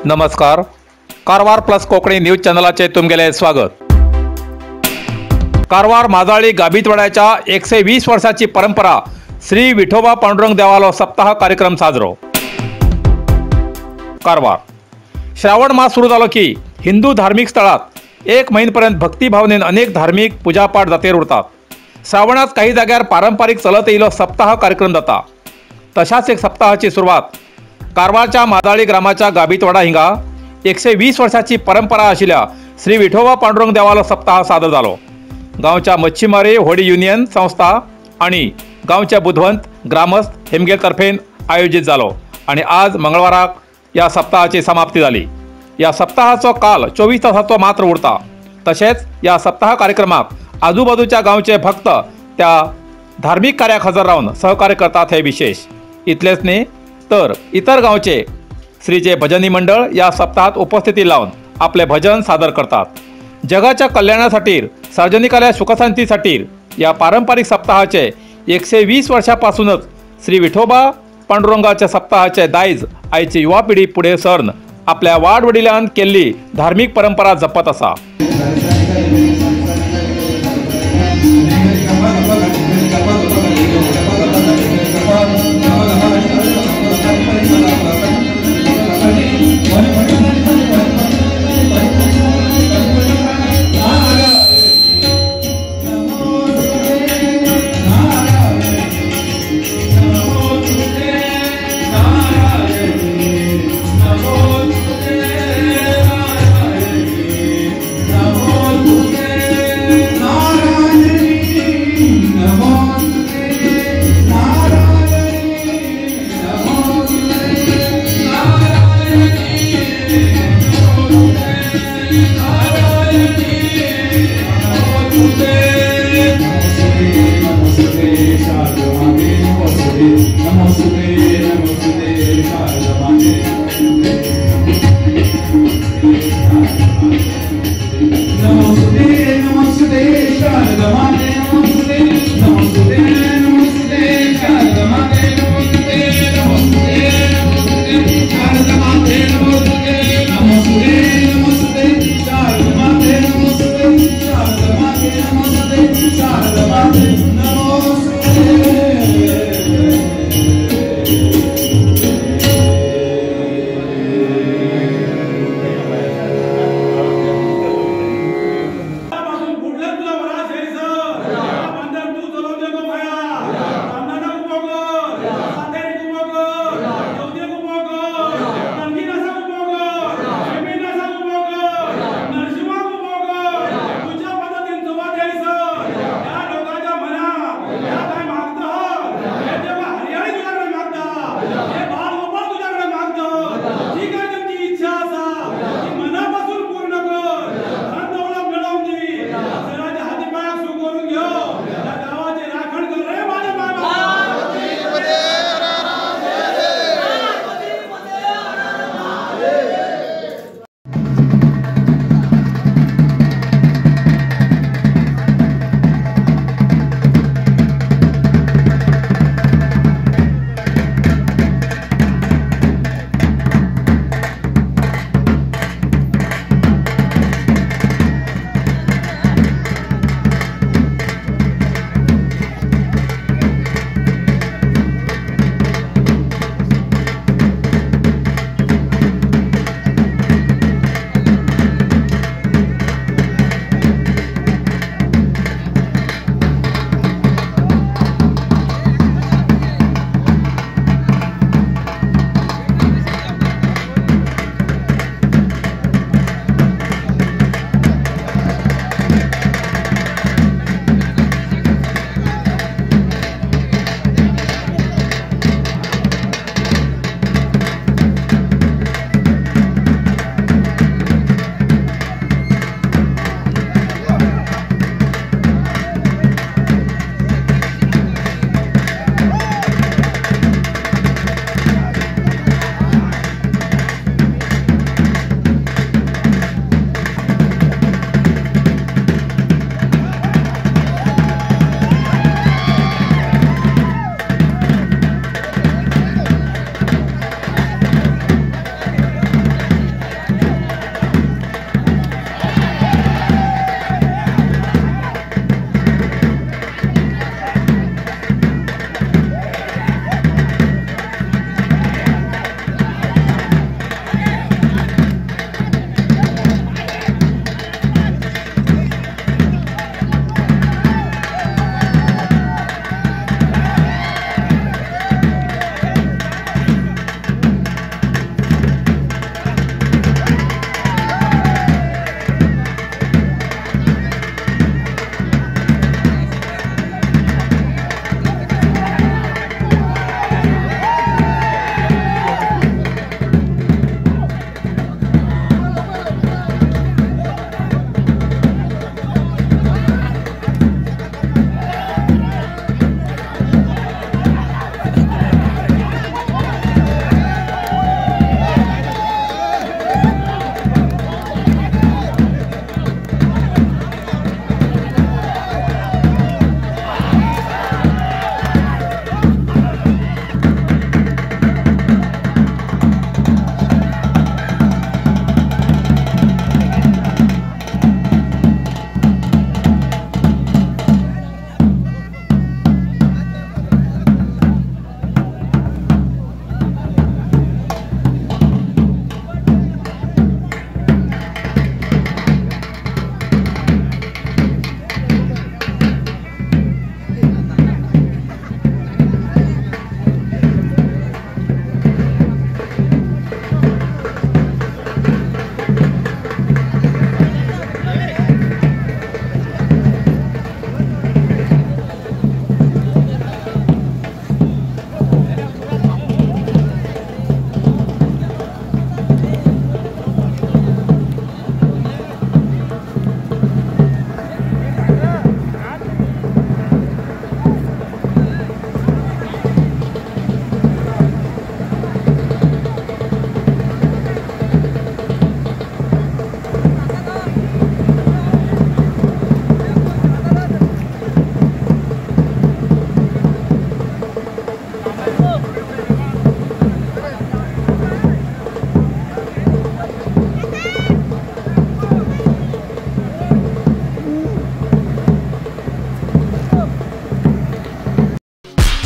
नमस्कार, Karwar plus Konkani news चॅनलाचे तुमगेले स्वागत। कारवार माजाळी गाबीतवाड्याच्या 120 वर्षाची परंपरा श्री विठोबा पांडुरंग देवालो सप्ताह कार्यक्रम साजरो। कारवार श्रावण मास सुरू झालो की हिंदू धार्मिक स्थळात एक महिन्यापर्यंत भक्तिभावनेन अनेक धार्मिक पूजापाठ जातेर उरतात। श्रावणात काही जाग्यार पारंपरिक चलत येयलो सप्ताह कार्यक्रम जाता। तशाच एक सप्ताहाची सुरवात कारवारच्या माजाळी ग्रामाच्या गाबीतवाडा हिंगा 120 वर्षाची परंपरा आशिल्ल्या श्री विठोबा पांडुरंग देवालो सप्ताह सादर जालो। गांवच्या मच्छीमारी होडी युनियन संस्था आणि गांवच्या बुधवंत ग्रामस्थ हेमगेल तर्फेन आयोजित जालो आणि आज मंगळवाराक या सप्ताहाची समाप्ती जाली। या सप्ताहाचो काल 24 तासाचो मात्र उरता। तशेंच या सप्ताह कार्यक्रमाक आजूबाजूच्या गांवचे भक्त त्या धार्मिक कार्याक हजर रावन सहकार्य करतात हे विशेष। इतलेच न्ही तर इतर गांवचे श्रीचे भजनी मंडळ या सप्ताहात उपस्थिती लावून आपले भजन सादर करतात। जगाच्या कल्याणासाठी सार्वजनिकाल्या सुखशांतीसाठी या पारंपरिक सप्ताहाचे 120 वर्षापासूनच श्री विठोबा पांडुरंगाच्या सप्ताहाचे दायज आयची युवा पिढी पुढे सरन आपल्या वाडवडिलान केल्ली धार्मिक परंपरा जपत आसा।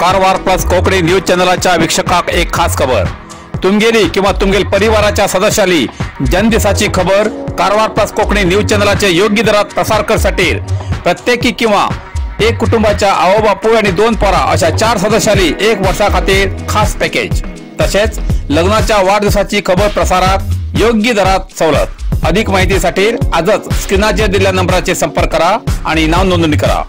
कारवार प्लस कोंकणी न्यूज चॅनलाच्या वीक्षकाक एक खास खबर. तुमगेली किंवा तुमगेल परिवाराच्या सदस्याली जन्मदिसाची खबर कारवार प्लस कोंकणी न्यूज चॅनलाचे योग्य दरात प्रसार करसाठी प्रत्येकी किंवा एक कुटुंबाच्या आवो बापूय आणि 2 पोरा अशा 4 सदस्याली 1 वर्षा खातीर खास पॅकेज. तसेच लग्नाच्या वाढदिवसाची खबर प्रसारात योग्य दरात सवलत. अधिक माहितीसाठी आजच स्क्रीनाचेर दिल्ल्या नंबराचेर संपर्क करा आणि नाव नोंदणी करा.